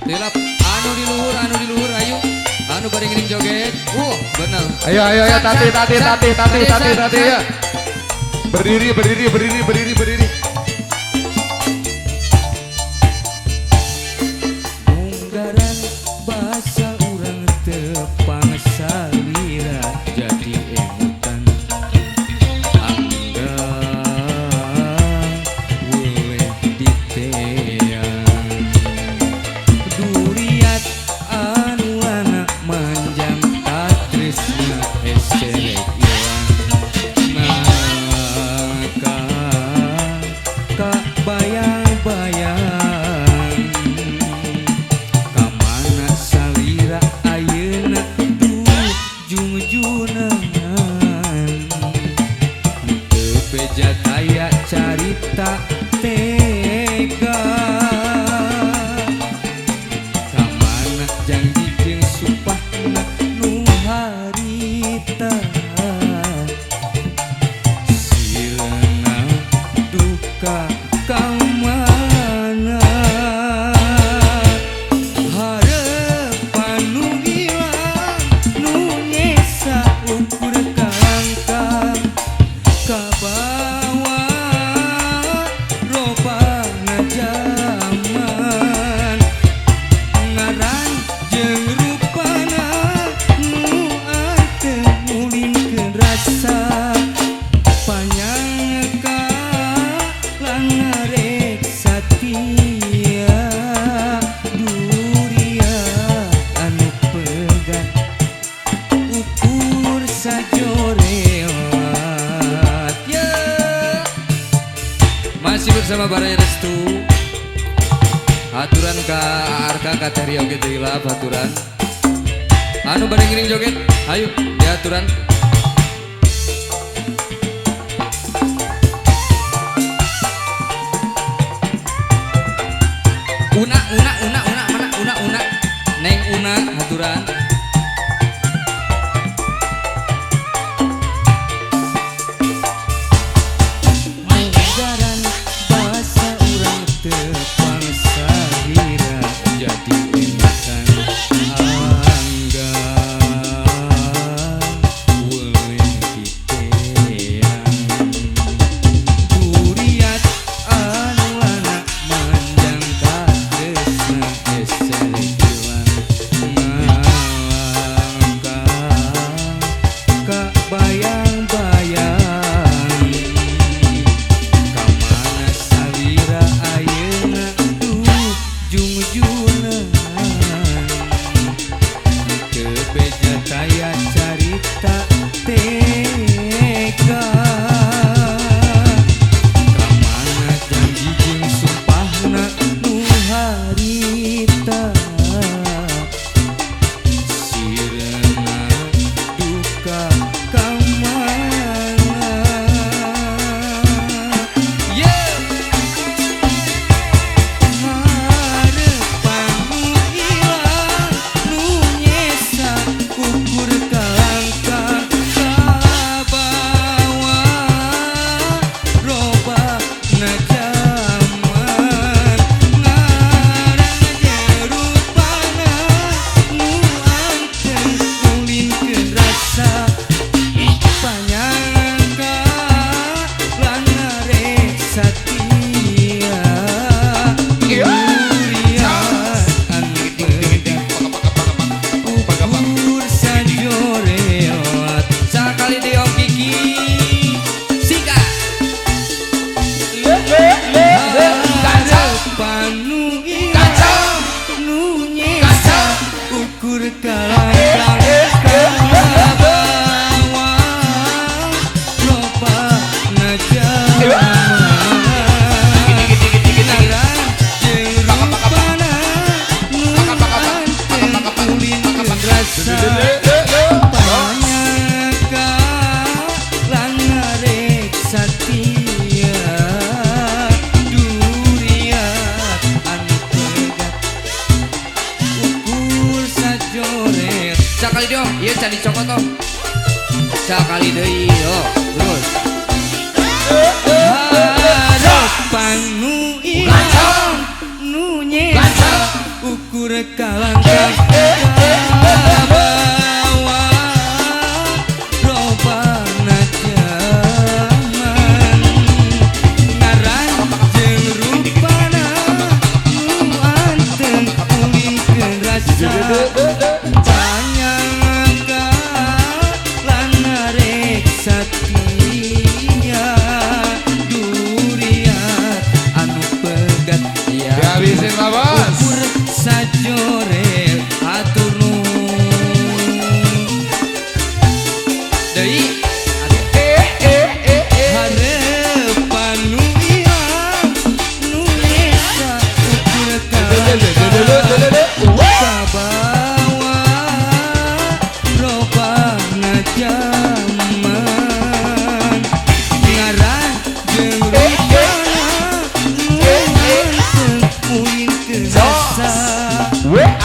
Tilap anu di luhur ayo. Anu bari ngiring joget. Bener. Ayo ayo ayo tati tati tati tati tati tati ya. Berdiri berdiri berdiri berdiri berdiri. Munggaran bahasa urang tepang salira jadi emutan. Angga weleh diteang. Duriat anu anak manjang katresna eserek ilang. Naka ka bayang-bayang kamana salira ayeuna jungjunan. Teu beja taya carita tega. Kamana janji jeung sumpahna nu harita. Sileuna duka kamana. Harepan nu ilang nu nyesa ukur kalangkang. Kabawa robana jaman. Ngaran jeung rupana nu anteng ngulinkeun rasa. Panyangka langarek satia. Duriat anu pegat ukur sajorelat. Ya. Masih bersama Baraya Restu. Aturan ka Arka ka Teri oge deui lah aturan. Anu bade ngiring joget, ayo diaturan. Una una una una mana una una Neng una aturan. Munggaran bahasa urang tepang salira jadi emutan. Angga weleh diteang. Duriat anu anak manjang katresna eserek ilang. Ngalangkah ka bayang-bayang. Kamana salira ayeuna duh jungjunan. Teu beja taya carita tega. Kamana janji jeung sumpahna nu harita. Sireuna duka kamana. Yeah. Harepan nu ilang nu nyesa ukur kalangkah. Kabawa robana jaman. Ngaran jeung rupana nu anteng ngulinkeun rasa. Panyangka langarek satia. Duriat anu pegat ukur sajorelat. Sakali deui Om Kiki Sika. Harepan nu ilang nu nyesa ukur kalangkah. Kabawa robana jaman. Ngaran jeung rupana nu anteng ngulinkeun rasa. Panyangka langarek satia. Duriat anu pegat ukur sajoret. Sakali deui Om, ieu can dicokot Om. Sakali deui yo, terus. Harepan nu ilang nu nyesa ukur WA.